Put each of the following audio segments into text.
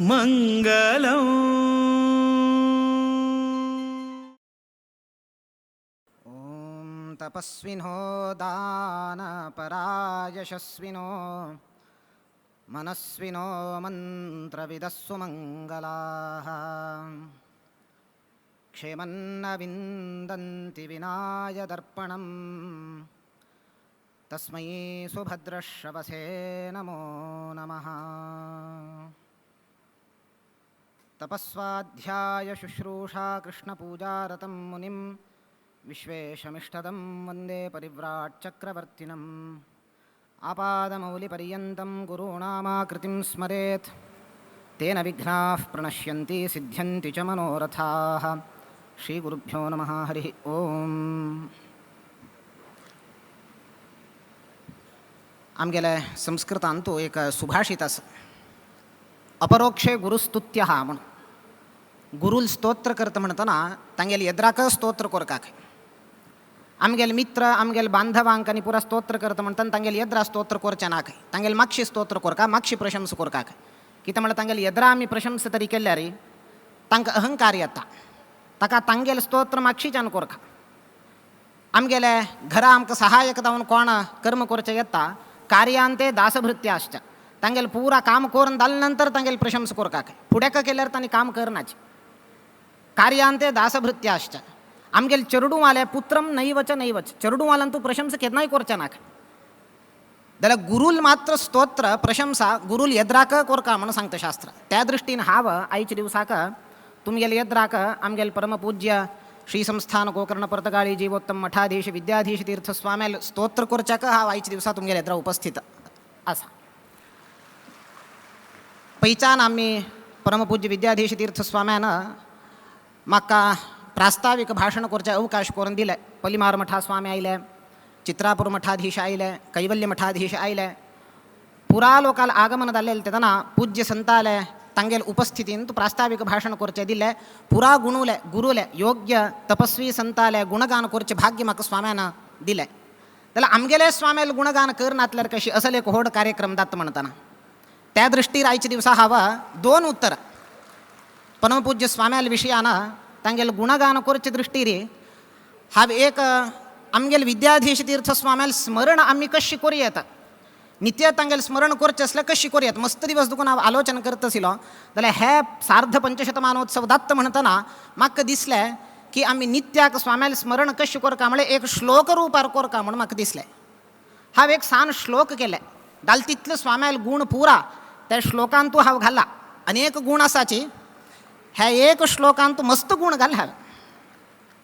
मंगलम। ॐ तपस्विनो दानपरायशस्विनो मनस्विनो मन्त्रविदः सुमङ्गलाः क्षेमन्न विन्दन्ति विनाय दर्पणं तस्मै सुभद्रश्रवसे नमो नमः। तपस्वाध्याय शुश्रूषा कृष्णपूजारतं मुनिं विश्वेशमिष्टदं वन्दे परिव्राट्चक्रवर्तिनम्। आपादमौलिपर्यन्तं गुरूणामाकृतिं स्मरेत् तेन विघ्नाः प्रणश्यन्ति सिद्ध्यन्ति च मनोरथाः। श्रीगुरुभ्यो नमः। हरिः ओम्। आमगेले संस्कृतांतु एक सुभाषित आसा, अपरोक्षे गुरुस्तुत्यः म्हूण। गुरूल स्तोत्र करता म्हणटना तांगेले येद्राक स्तोत्र करकाक। आमगेले मित्र आमगेले बांधवांक आनी पुरा स्तोत्र करता म्हणटना तांगेले येद्रा स्तोत्र करचें ना खंय, तांगेले मागशी स्तोत्र करका, मागशी प्रशंसा करकाक। कितें म्हळ्यार तांगेले येद्रा आमी प्रशंसा तरी केल्यार तांकां अहंकार येता, ताका तांगेले स्तोत्र मागशीच्यान करका। आमगेले घरा आमकां सहायक जावन कोण कर्म करचें येता, कार्यांते दासभृत्याश्च, तांगेले पुरा काम करून जाले नंतर तांगेले प्रशंसा करकाक। फुडें केल्यार तांणी काम करनाचे। कार्यांते दासभृत्याश्च। आमगेले चेरडूवाले पुत्रम नैवच नैवच, चेरडूवाल्यान तूं प्रशंसा केन्नाय करचें नाका। जाल्यार गुरूल मात्र स्तोत्र प्रशंसा गुरूल येद्राक करका म्हणून सांगता शास्त्र। त्या दृश्टीन हांव आयच्या दिवसाक तुमगेले येद्राक आमगेले परमपूज्य श्री संस्थान गोकर्ण पर्तगाळी जीवोत्तम मठाधीश विद्याधीश तीर्थस्वाम्याल स्तोत्र करच्याक हांव आयच्या दिवसा तुमगेले येद्रा उपस्थित आसा। पैचान आमी परमपूज्य विद्याधीश तीर्थस्वाम्यान म्हाका प्रास्ताविक भाशण करचे अवकाश करून दिले। पलिमार मठास्वामी आयले, चित्रापूर मठाधीश आयले, कैवल्य मठाधीश आयले, पुरा लोकाल आगमन जाल्लें तेन्ना पूज्य संताले तांगेले उपस्थितीन प्रास्ताविक भाशण करचें दिलें। पुरा गुणुले गुरुले योग्य तपस्वी संताले गुणगान करचें भाग्य म्हाका स्वाम्यान दिलें। जाल्यार आमगेले स्वाम्याले गुणगान करनातल्यार कशी असले एक व्हड कार्यक्रम जाता म्हणटना त्या दृश्टीर आयच्या दिवसा हांव दोन उत्तर परमपूज्य स्वाम्याले विशयान तांगेले गुणगान करचे दृश्टीर हांव एक आमगेले विद्याधीश तीर्थ स्वाम्याले स्मरण आमी कशी करूं येता, नित्य तांगेले स्मरण करचें आसल्यार कशी करूं येता, मस्त दिवस दुखून हांव आलोचन करता आशिल्लो। जाल्यार हे सार्ध पंचशतमानोत्सव दात्त म्हणटना म्हाका दिसलें की आमी नित्याक स्वाम्याले स्मरण कशें करका म्हळ्यार एक श्लोक रुपार करका म्हूण म्हाका दिसलें। हांव एक सान श्लोक केले, जाल तितले स्वाम्याले गूण पुरा त्या श्लोकांतू हांव घाला। अनेक गूण आसाची, ह्या एक श्लोकांत मस्त गूण घाल हांवें।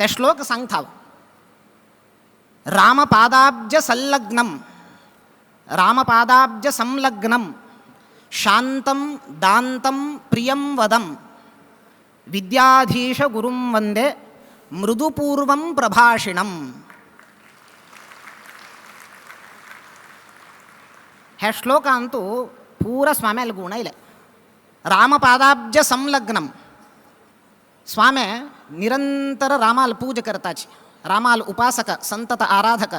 ते श्लोक सांगता हांव, रामपादाब्ज संलग्नम रामपादाब्ज संलग्नम शांतं दांतं प्रियं वदं विद्याधीश गुरुं वंदे मृदुपूर्वं प्रभाषिणम। ह्या श्लोकांतू पुरा स्वाम्याले गूण आयले। रामपादाब्ज संलग्नम, स्वामे निरंतर रामाल पूज करताची, रामाल उपासक संतत आराधक।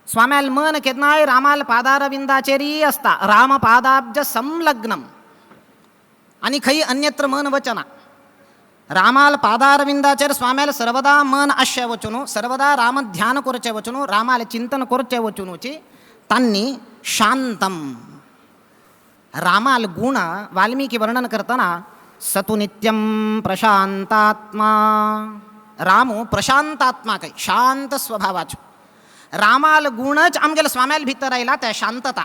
स्वाम्याल मन केन्नाय रामाल पादारविंदाचेरी असता, रामपादाब्ज संलग्नम, आनी खंय अन्यत्र मन वचना। रामाल पादारविंदाचेर स्वाम्याल सर्वदा मन आसचें वचून, सर्वदा राम ध्यान करचें वचून, रामाल चिंतन करचें वचूनची तांणी शांतम रामाल गुण वाल्मीकी वर्णन करतना सतु नित्यं प्रशांतात्मा, रामो प्रशांतात्मा काय शांत स्वभावाचो। रामाल गुणच आमगेले स्वाम्याल भितर आयला त्या शांतता।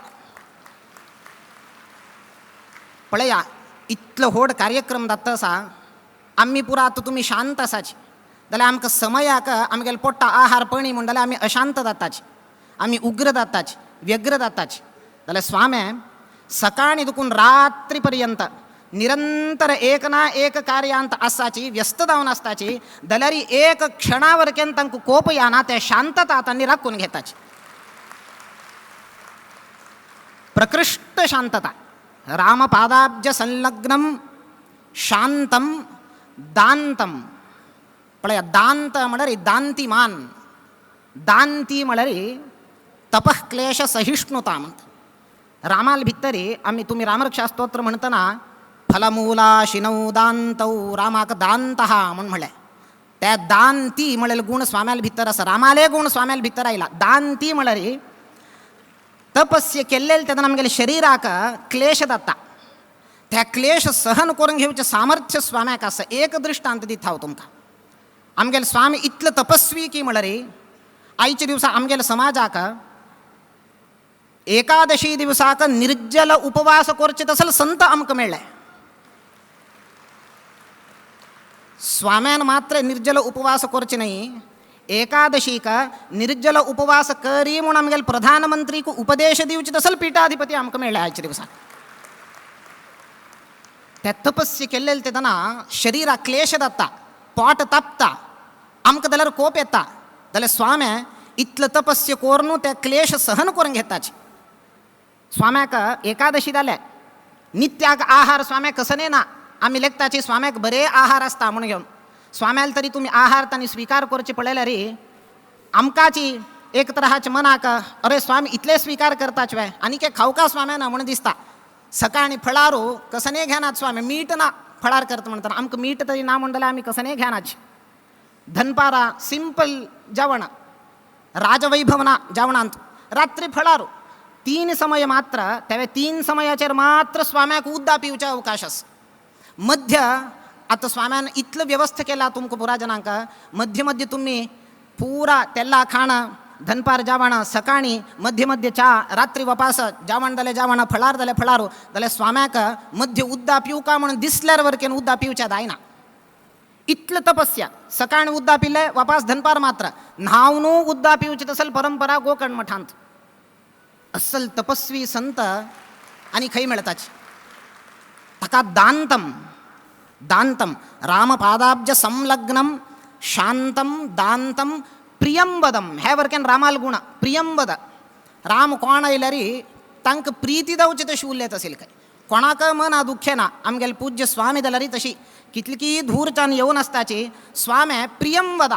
पळया इतलो व्हड कार्यक्रम जाता आसा, आमी पुरा आतां तुमी शांत आसाची, जाल्यार आमकां समयाक आमगेले पोट्टा आहार पणी म्हूण जाल्यार आमी अशांत जाताची, आमी उग्र जाताची, व्यग्र जाताची। जाल्यार स्वामे सकाळी दुखून रात्री पर्यंत निरंतर एक ना एक कार्यांत आसाची, व्यस्त जावन आसताची, जाल्यार एक क्षणावर केन्ना तांकां कोप येना, ते शांतता तांणी राखून घेताची, प्रकृष्ट शांतता। रामपादाब्ज संलग्नम शांतम दांतम, पळया दांत म्हळ्यार दांतिमान, दांती म्हळ्यार तपः क्लेश सहिष्णुता म्हणटा। रामाल भितरी आमी तुमी रामरक्षा स्तोत्र म्हणटना फलमूलाशिनौ दांतौ, रामाक दांत हा म्हूण म्हणलें. त्या दांती म्हणलेले गुण स्वाम्याल भितर आसा, रामाले गुण स्वाम्याल भितर आयला. दांती म्हळ्यार तपस्य केल्लेले तेन्ना आमगेले शरिराक क्लेश जाता, त्या क्लेश सहन करून घेवचें सामर्थ्य स्वाम्याक आसा. एक दृश्टांत दिता हांव तुमकां. आमगेले स्वामी इतलो तपस्वी की म्हळ्यार आयच्या दिवसा आमगेले समाजाक एकादशी दिवसाक निर्जल उपवास करचे तसले संत आमकां मेळ्ळे. स्वाम्यान मात्र निर्जल उपवास करचे न्हय, एकादशीक निर्जल उपवास करी म्हूण आमगेले प्रधानमंत्रीक उपदेश दिवचे तसले पीठाधिपती आमकां मेळ्ळे आयच्या दिवसाक. त्या तपस्य केल्लेले तेन्ना शरिराक क्लेश जाता, पोट तापता, आमकां जाल्यार कोप येता. जाल्यार स्वामे इतलो तपस्य करून ते क्लेश सहन करून घेताचे. स्वाम्याक एकादशी जाल्या नित्याक आहार स्वाम्याक कसने ना, आमी लेखताची स्वाम्याक बरे आहार आसता म्हूण घेवन स्वाम्याल तरी तुमी आहार तांणी स्विकार करचे पळयल्यार आमकांची एक तराचे मनाक अरे स्वामी इतले स्विकार करताच वे आनी के खावका स्वाम्या ना म्हूण दिसता. सकाळी फळारू कसने घेनात स्वामी, मीठ ना फळार करता म्हणटात, आमकां मीठ तरी ना म्हण जाल्यार आमी कसने घेनाच. दनपारा सिंपल जेवण, राजवैभव ना जेवणांत, रात्री फळारू तीन समय मात्र, तेवे तीन समयाचेर मात्र स्वाम्याक उद्दा पिवचे अवकाश आसा. मध्य आतां स्वाम्यान इतलो व्यवस्था केला तुमकां पुरा जनांक, मध्य मध्य तुमी पुरा तेल्ला खाणां, दनपार जेवण, सकाळी मध्य मध्य च्या, रात्री वपास जेवण जाल्यार जेवण, फळार जाल्यार फळारू. जाल्यार स्वाम्याक मध्य उद्दा पिवका म्हणून दिसल्यार वरकेन उद्दा पिवच्या जायना. इतलं तपस्या, सकाळी उद्दा पिले वापास दनपार मात्र न्हावनू उद्दा पिवची तसल परंपरा गोकर्ण मठांत. अस्सल तपस्वी संत आनी खंय मेळताच. ताका दांतम दांतम रामपादाब्ज संलग्नम शांतम दांतम प्रियंवदम, हे वरकेन रामाल गुण प्रियंवद. राम कोण आयल्यार तांकां प्रिती जावची तशी उलयत असेल काय, कोणाक मना दुख्खें ना. आमगेले पूज्य स्वामी जाल्यार तशी कितली धूरच्यान येवन आसताची स्वामे प्रियंवद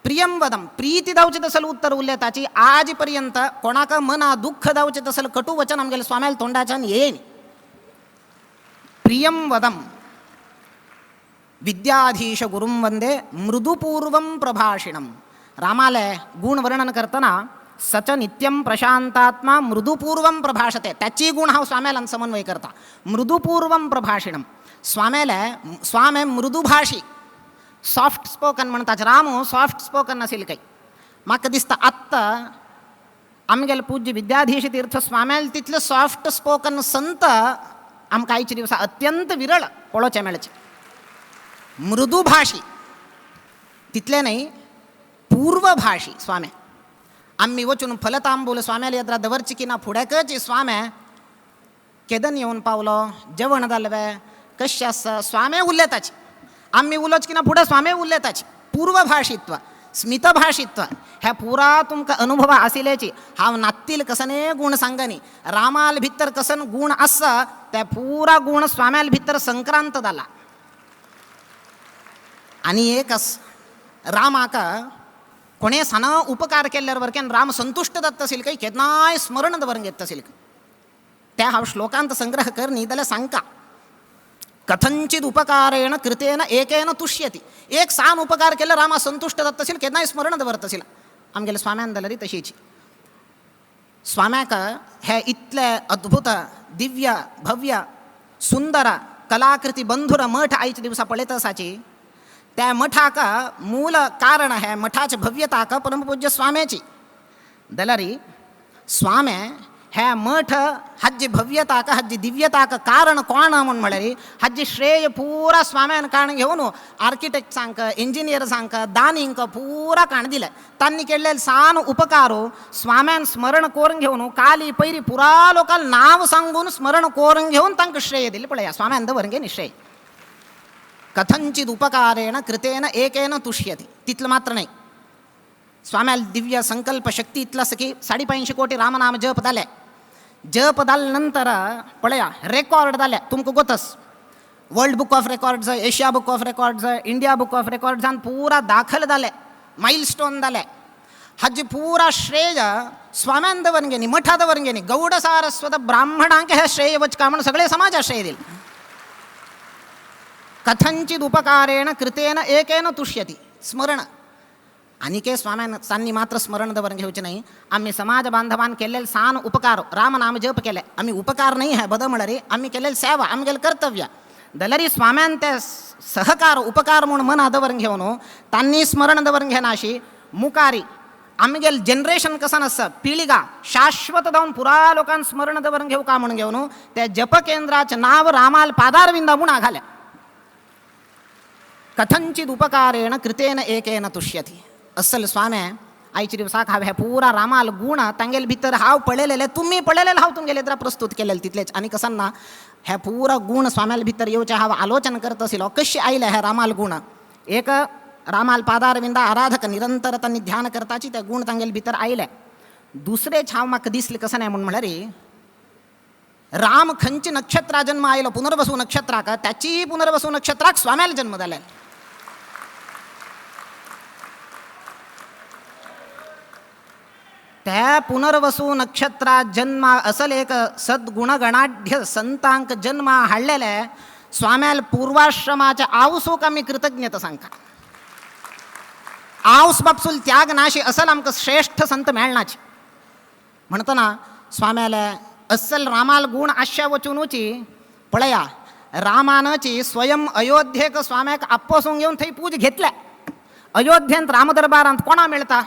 प्रियंवदम प्रीती जावची तसल उत्तर उलयताची. आज पर्यंत कोणाक मना दुःख जावचें तसल कटू वचन आमगेले स्वाम्याल तोंडाच्यान येयन. प्रियंवदम विद्याधीश गुरुं वंदे मृदुपूर्वं प्रभाषिणम. रामाले गुण वर्णन करतना सच नित्यम प्रशांतात्मा मृदुपूर्वं प्रभाषते, त्याची गुण हांव स्वाम्यालान समन्वय करता. मृदुपूर्वं प्रभाषिणम, स्वाम्याले स्वामे मृदुभाषी, सॉफ्ट स्पोकन म्हणटात. राम सॉफ्ट स्पोकन आशिल्ले काय म्हाका दिसता आत्तां आमगेले पूज्य विद्याधीश तीर्थ स्वाम्याल तितले सॉफ्ट स्पोकन संत आमकां आयच्या दिवसा अत्यंत विरळ पळोवचें मेळचें. मृदुभाषी तितलें न्हय, पूर्वभाषी स्वामे. आमी वचून फलतांबूल स्वाम्याले येद्रा दवरची की ना फुड्याकच स्वामे केदन येवन पावलो, जेवण जालें वे कशें आसा, स्वामे उलयताची. आमी उलोवच की ना फुडें स्वामे उलयताची. पूर्वभाषित्व स्मितभाषित्व ह्या पुरा तुमकां अनुभव आशिल्ल्याची. हांव नात्तील कसने गुण सांगनी, रामाल भितर कसन गुण आसा त्या पुरा गुण स्वाम्याल भितर संक्रांत जाला. आनी एक आस, रामाक कोणे सान उपकार केल्ल्यार वरकेन राम संतुश्ट जाता आशिल्ले काय केन्नाय स्मरण दवरून घेता आशिल्ले. त्या हांव श्लोकांत संग्रह कर न्ही जाल्यार सांगता. कथंचिद उपकारेण कृतेन एकेन तुष्यति. एक सान उपकार केल्यार रामा संतुश्ट जाता आशिल्ले, केन्नाय स्मरण दवरता आशिल्ले. आमगेले स्वाम्यान जाल्यार तशीच. स्वाम्याक हे इतले अद्भुत दिव्य भव्य सुंदर कलाकृती बंधुर मठ आयच्या दिवसा पळयत आसाची. त्या मठाक मूल कारण हे मठाचे भव्यताक परमपूज्य स्वाम्याची. जाल्यार स्वामे हे मठ हाजी भव्यताक हाजी दिव्यताक कारण कोण म्हूण म्हळ्यार हाजी श्रेय पुरा स्वाम्यान काण घेवन आर्किटेक्ट्सांक इंजिनियर्सांक दानींक पुरा काण दिलें. तांणी केल्ले सान उपकारो स्वाम्यान स्मरण करून घेवन काली पयरी पुरा लोकांक नांव सांगून स्मरण करून घेवन तांकां श्रेय दिलें. पळया स्वाम्यान दवर गे निश्रेय. कथंचिद उपकारेण कृतेन एकेन तुष्यति, तितलं मात्र नाही. स्वाम्याल दिव्य संकल्प शक्ती इतलं आसा की 5.5 कोटी रामनाम जप जाले. जप जाले नंतर पळया रेकॉर्ड जाले तुमकां गोतस. World book of records, Asia book of records, India book of रेकॉर्ड्सान पुरा दाखल जाले, मायलस्टोन जाले. हाजी पुरा श्रेय स्वाम्यान दवरून घेनी, मठा दवरून घेनी, गौड सारस्वत ब्राह्मणांक हे श्रेय वचका म्हूण सगळे समाजा श्रेय दिले. कथंचिद उपकारेण कृतेन एकेन तुष्यती स्मरण. आनिके स्वाम्यांनी मात्र स्मरण दवरून घेवचे नाही. आम्ही समाज बांधवान केलेले सान उपकार, रामनाम जप केले आम्ही, उपकार नाही आहे बद म्हळ्यार आम्ही केलेले सेवा, आमगेले कर्तव्य. दलरी स्वाम्यान ते सहकार उपकार म्हूण मना दवरून घेवन तांणी स्मरण दवरून घेनाशी मुकारी आमगेल जनरेशन कसन आसा पिळिगा शाश्वत जावन पुरा लोकांक स्मरण दवरून घेवका का म्हूण घेवन त्या जपकेंद्राचें नांव रामाल पादारविंदा म्हूण घालें. कथंचिद उपकारेण कृतेन एकेन तुष्यती. अस्सल स्वामे आयच्या दिवसाक हांव हे पुरा रामाल गुण तांगेले भितर हांव पळयलेले, तुमी पळयलेले, हांव तुमगेले एदरा प्रस्तूत केलेले तितलेच. आनी कसन ना हे पुरा गुण स्वाम्याले भितर येवचे हांव आलोचन करत आशिल्लो कशें आयले हे रामाल गुण. एक रामाल पादारविंदा आराधक निरंतर तांणी ध्यान करताची ते गुण तांगेले भितर आयले. दुसरें हांव म्हाका दिसलें कसं नाही म्हूण म्हळ्यार राम खंयचे नक्षत्रा जन्म आयलो पुनर्वसू नक्षत्राक, त्याची पुनर्वसू नक्षत्राक स्वाम्याला जन्म जाले. त्या पुनर्वसू नक्षत्रा जन्मा असल एक सद्गुणगणाढ्य संतांक जन्मा हाडलेले स्वाम्याल पूर्वाश्रमाच्या आवसूक आमी कृतज्ञता सांगता. आवस बापसूल त्याग नाशी असल आमकां श्रेष्ठ संत मेळनाचे. म्हणटना स्वाम्याले अस्सल रामाल गुण आश्या वचुनूची पळया रामानची स्वयं अयोध्येक स्वाम्याक आपसून घेवन थंय पूज घेतल्या. अयोध्येंत रामदरबारांत कोणा मेळटा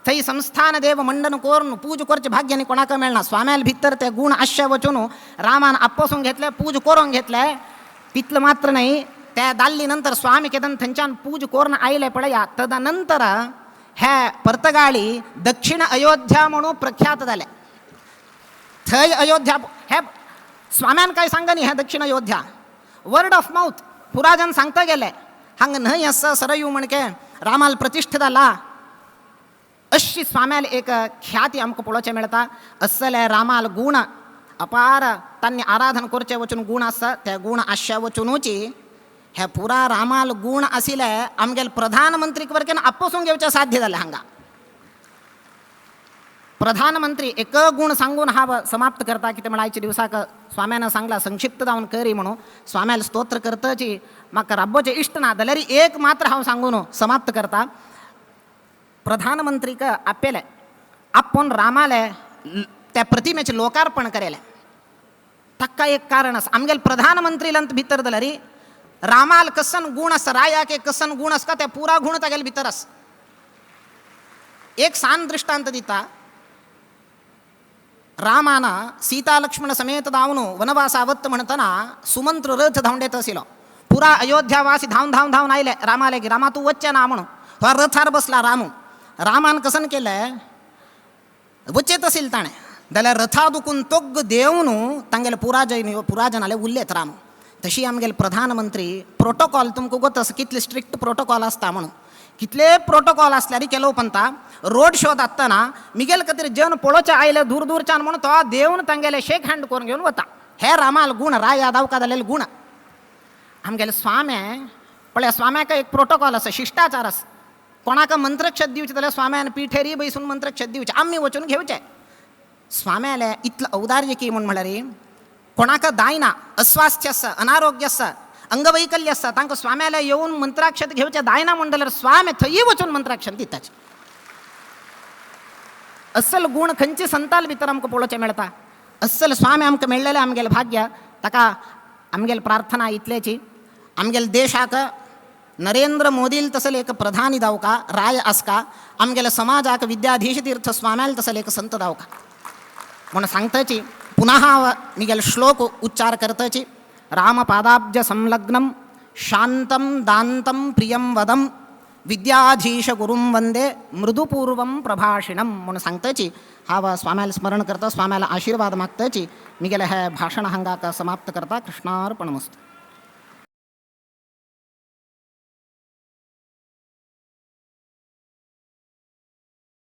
थंय संस्थान देव मंडन करून पूज करचे भाग्य आनी कोणाक मेळना. स्वाम्याल भितर ते गुण आश्या वचून रामान आपसून घेतले, पूज करून घेतले. तितलं मात्र नाही, त्या दाल्ली नंतर स्वामी केदन थंयच्यान पूज करून आयले पळया. तदनंतर हे पर्तगाळी दक्षिण अयोध्या म्हणून प्रख्यात जाले. थंय अयोध्या हे स्वाम्यान काय सांगा न्ही, हे दक्षिण अयोध्या वर्ड ऑफ माउथ पुराजन सांगता गेले. हांगा न्हंय आसा सरयू म्हणके रामाल प्रतिष्ठा जाला. अशी स्वाम्याल एक ख्याती आमकां पळोवचें मेळटा. अस्सले रामाल गुण अपार तांणी आराधन करचें वचून गुण आसा ते गुण आश्या वचुनूची हे पुरा रामाल गुण आशिल्ले आमगेले प्रधानमंत्रीक वरकेन आपसून घेवचें साध्य जालें. हांगा प्रधानमंत्री एक गुण सांगून हांव समाप्त करता. कितें म्हळ्यार आयच्या दिवसाक स्वाम्यान सांगला संक्षिप्त जावन करी म्हणून स्वाम्याल स्तोत्र करतची म्हाका राबोचें इश्ट ना जाल्यार एक मात्र हांव सांगून समाप्त करता. प्रधानमंत्रीक आपयले आपोवन रामाले त्या प्रतिमेचें लोकार्पण केलें. ताका एक कारण आसा आमगेले प्रधानमंत्रीलांत भितर जाल्यार रामाल कसन गुण आसा, रायाक एक कसन गुण आसता ते पुरा गुण तागेले भितर आसा. एक सान दृष्टांत दिता. रामान सीता लक्ष्मण समेत धावन वनवासावत्त म्हणतना सुमंत्र रथ धांवडेत आशिल्लो. पुरा अयोध्यावासी धांवन धांवन धांवन आयले रामाले की रामा तूं वच्चें ना म्हणून. हो रथार बसला रामू. रामान कसन केलें वचेत आशिल्लें ताणें जाल्यार रथा दुखून तोग्ग देवन तांगेले पुराजन पुराजनाले उरलेत राम. तशी आमगेले प्रधानमंत्री प्रोटोकॉल तुमकां गोत आसा कितले स्ट्रिक्ट प्रोटोकॉल आसता म्हणून. कितले प्रोटोकॉल आसल्यार केलो पंता रोड शो दाखतना मिगेल खातीर जन पळोवचे आयले दूर दूरच्यान म्हणून तो देवन तांगेले शेक हँड करून घेवन वता. हे रामाल गुण राया दावका जालेले गुण. आमगेले स्वामे पळय स्वाम्याक एक प्रोटोकॉल आसा, शिश्टाचार आसा. कोणाक मंत्रक्षत दिवचें जाल्यार स्वाम्यान पिठेरी बैसून मंत्रक्षत दिवचें, आमी वचून घेवचें. स्वाम्याले इतलें औदार्य की म्हूण म्हळ्यार कोणाक दायना अस्वास्थ्य आसा, अनारोग्य आसा, अंगवैकल्य आसा, तांकां स्वाम्याले येवन मंत्राक्षत घेवचें दायना म्हूण जाल्यार स्वामी थंय वचून मंत्राक्षत दिताचे. अस्सल गुण खंयचे संताल भितर आमकां पळोवचें मेळटा. अस्सल स्वामी आमकां मेळ्ळेलें आमगेलें भाग्य. ताका आमगेले प्रार्थना इतल्याची आमगेले देशाक नरेंद्र मोदील तसले एक प्रधानी दावका राय आसका, आमगेले समाजाक विद्याधीश तीर्थ स्वाम्याल तसले एक संत दावका म्हणून सांगताची. पुनः मिगेल श्लोक उच्चार करताची. रामपादाब्ज संलग्नं शांतं दांतं प्रियं वदं विद्याधीश गुरुं वंदे मृदुपूर्वं प्रभाषिणं म्हणून सांगताची. हांव स्वाम्याला स्मरण करता, स्वाम्याला आशीर्वाद मागताची. मिगेले हे भाशण हांगाक समाप्त करता. कृष्णार्पणमस्तु.